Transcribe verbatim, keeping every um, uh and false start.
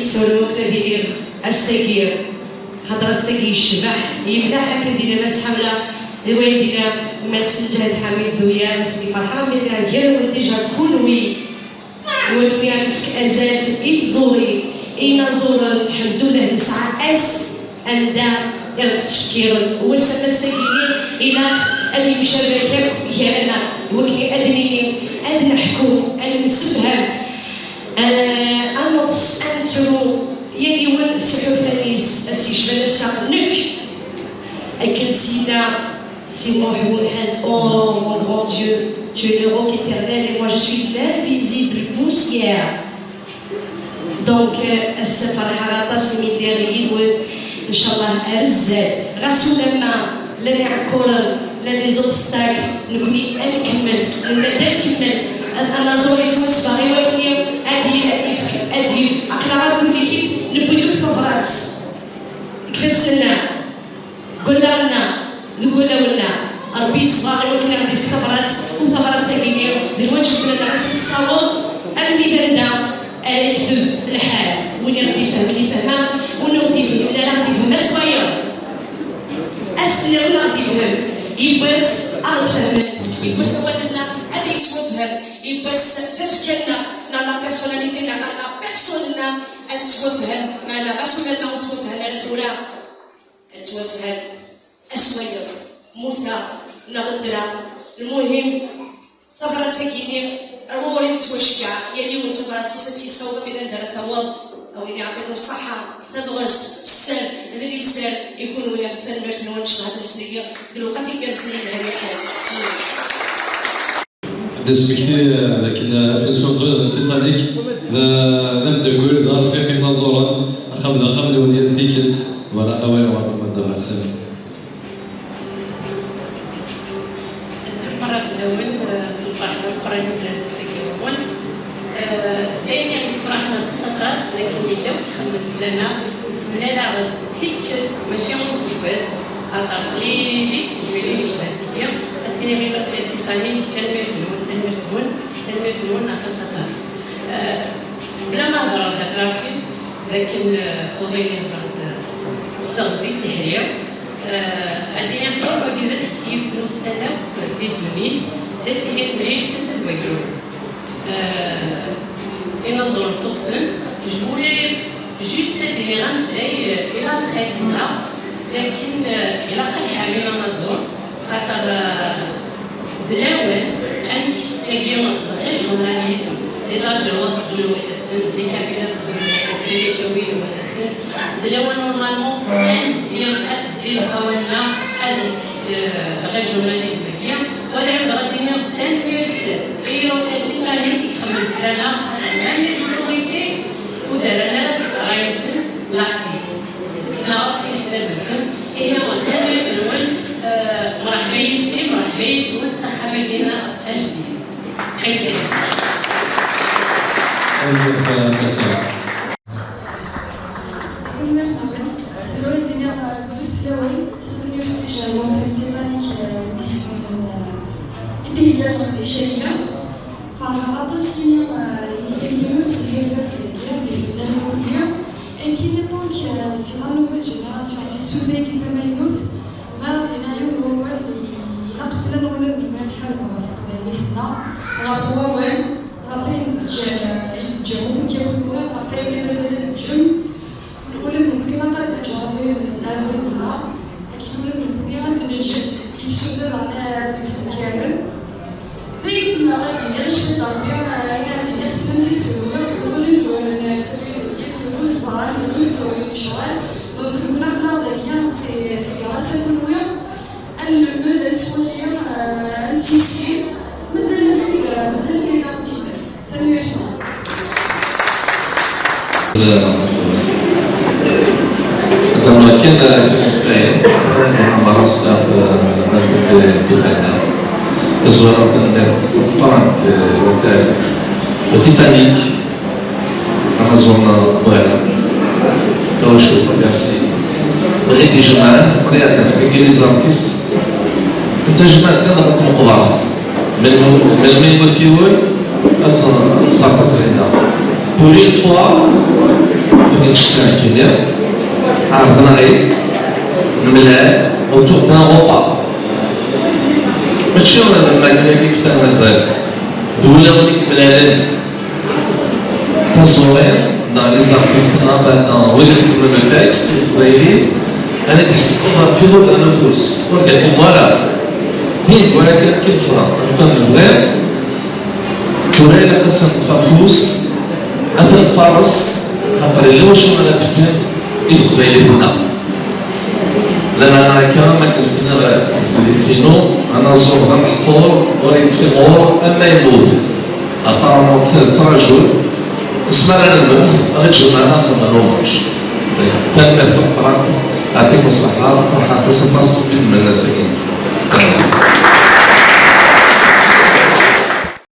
Sɛu lweqt ad iliɣ ass-agi, hedṛa ass-agi yecbeḥ, yemlaḥ akken d-yenna Mass Ḥamla, d wayen d-yenna Mass Lǧahed Ḥamid d uyaḍ, s lferḥ mi nella gar-awen déjà kunwi, wakken ad nefk azal i tẓuri, i inaẓuren, lḥemdullah nesɛa ass anda i ɣ-tettcekkiren, wass-a ass-agi ilaq ad yemcarak akk gar-aneɣ, wakken ad nini, ad neḥku, ad nemsefham. Eh, ad neḍs, ad nettru, yal yiwen s tḥutan-is, ad s-yecba nafsa. Nekk, akken Sida Si Muḥ Muḥend, oh mon grand Dieu, tu es le roc éternel et moi je suis l'invisible poussière. Donc, eh, ass-a ferḥeɣ aṭas imi lliɣ yid-wen, ncallah ar zdat. Ɣas ulamma llan iɛekkuren, llan les obstacles, nekkni ad nkemmel, nella-d ad nkemmel. Ad anaẓur yettwassbeɣ i wakken ad yili, ad yif, aql-aɣ akk nekki, newwi-d akk tabrat deg ifassen-nneɣ, deg wallaɣ-nneɣ, deg wulawen-nneɣ. Ṛebbi yettbaɣ i wakken ad yif tabrat, u tabrat-agi-nni d lwaǧeb fell-aneɣ ad tt-nessaweḍ armi d anda ara yekteb lḥal. Win i ɣ-d-ifehmen ifhem, win ur ɣ-d-ifehmen ara ɣ-d-ifhem ar s wayeḍ. Ass-nniḍen ad ɣ-d-ifhem, yiwwas ad ɣ-d-fehmen, yiwwas awal-nneɣ ad yettwafhem, yiwwas tafekka-nneɣ, neɣ la personnalité-nneɣ, neɣ la personne-nneɣ ad tettwafhem, meɛna ɣas ulamma ur tettwafhem ara tura, ad tettwafhem ass wayeḍ, mmuteɣ neɣ ddreɣ, lmuhim, tabrat-agi-nni, ar ɣur-i tettwaceggeɛ, yal yiwen d tabrat-is ad tt-yessaweḍ armi d anda ara taweḍ. A win iɛeṭṭiken ṣṣeḥḥa, tabɣest, sser d liser i kunwi. Tanemmirt-nwen, cebḥet-tt deg lewqat igerrzen yelhan lḥal. Ad d-nesmekti, eh, dakken, eh, asensu n Titanic d, d ameddakel, d arfiq inaẓuren, axxam d axxam-nwen yal tikkelt. Voilà, awal ɣer Madam Ḥsen. Azul merra fell-awen, eh, s lferḥ d ameqqran i d-ners ass-agi-nwen. Eh, d ayen i ɣ-yessefraḥen aṭas, aṭas, d akken yella wexxam fell-aneɣ, semlaleɣ-d tikkelt, mačči useggas, axaṭer ɣlin tejmilin yecban tigi, ad s-iniɣ i Titanic, tanemmirt-nwen, tanemmirt-nwen, tanemmirt-nwen aṭas, aṭas. Eh, bla ma hedreɣ d atrafisit, d akken, eh, uḍin ihedren-d s teɣzi d tehri. Eh, ad d-iniɣ tura wagi d asekyed n ustad akk di ddunit, d asekyed n lilkas d wagru. Eh, inaẓuren xuṣṣen, je voulais juste ad d-iniɣ ameslay, eh, ilaq ad t-ḥesbeɣ, lakin, eh, ilaq ad ḥermin anaẓur, xaṭer, eh, d lawan ad nekkes tagi le régionalisme, les Algérois xeddmen weḥd-sen, les Kabyles xeddmen weḥd-sen, les Chaouiyes weḥd-sen. D lawan normalement ad nezdi, ad nezdi lqawan-nneɣ, ad nekkes, eh, le régionalisme-agi. Wala ɛiwdeɣ ad d-iniɣ tanemmirt i l'orchestre Titanic, txemmem fell-aneɣ, même les autorités ur d-rran ara ɣer-sen l'artiste. Ssneɣ akk s yisem-nsen. Ihi, tanemmirt-nwen, eh, mreḥba yes-i, mreḥba yes-wen s axxam-agi-nneɣ ajdid. Ḥemmel. Tanemmirt, eh, Tasa. Tanemmirt-nwen. Tura ad d-iniɣ, eh, azul fell-awen. Tanemmirt i tjerrumt n Titanic, eh, d isem, eh, i d-yellan ɣef leḥcayla. Ferḥeɣ aṭas imi, eh, imi yiwen seg yirgazen-agi di fell-am akk-nni. Akken iṭunk, eh, si la nouvelle génération, si tsuta-agi tamaynut, bɣiɣ ad d-iniɣ yiwen n wawal i ilaq fell-aneɣ ula d nekni ad nḥareb ɣef teqbaylit-nneɣ, ɣef wawal, ɣef ayen d-ǧǧan, eh, i d-ǧǧan wudmawen-nwen, ɣef wayen i mazal ad d-teǧǧem. Ula d nekkni ilaq ad d-neǧǧ abrid-nneɣ, akken ula d nekkni ad d-neǧǧ i tsuta daɣen ad d-yessenkaren. D ayen zemreɣ ad d-iniɣ, cwiṭ Ṛebbi, eh, ayen ara d-iniɣ, fell-am tikkelt, d wid ẓran, eh, srid, d wid ẓran, d wid ẓran lecɣal. Donc, nekkni ad naweḍ akka si, si ɣas akken wi, ad nlemmed, ad nettwali, eh, ad nettissin. Mazal abrid, eh, mazal abrid ad d-yebder. Tanemmirt-nwen. Heddren kan timuslayin, heddren merra s tmurt n Tukanna. Tazwara tanemmirt meqqren i wakal Titanic, anaẓur n Bɣila, tawacult, merci. Bɣiɣ ad d-jemɛen, bɣiɣ ad d-jemɛen les artistes, ad tent-jemɛen kan ɣer tmeqbert. Melmi, melmi i d-yewwet yiwen, ad tt-, ad tt-ẓren akk dinna. Pour une fois, nekk ccetla kini, ɛerḍen-aɣ-it, nemlal, autour d'un repas. Mačči am akka i yeksan mazal. D wulawen i yemlalen taẓuri, neɣ les artistes combattants, wid ixeddmen le texte, teqbaylit, ad d-yesqeḍ ɣef iḍudan ufus, ur d-iqim wara. Di dwar kan kifra, lukan nebɣi, tura ilaq ad s-nṭef afus, ad t-nfaṛes, axaṭer yella wacu ara d-tefk i teqbaylit-nneɣ. Lameɛna akka, akken s-nniɣ tezlit-inu, anaẓur d ameqqur, ur yettimɣur ama yemmut. Apparemment, tettraǧu, asmi ara nemmet, ad tt-jemɛen ad nexdem l'hommage. Tanemmirt tameqqrant, yeɛṭikum ṣṣeḥḥa, ferḥeɣ aṭas aṭas s tmenna-agi.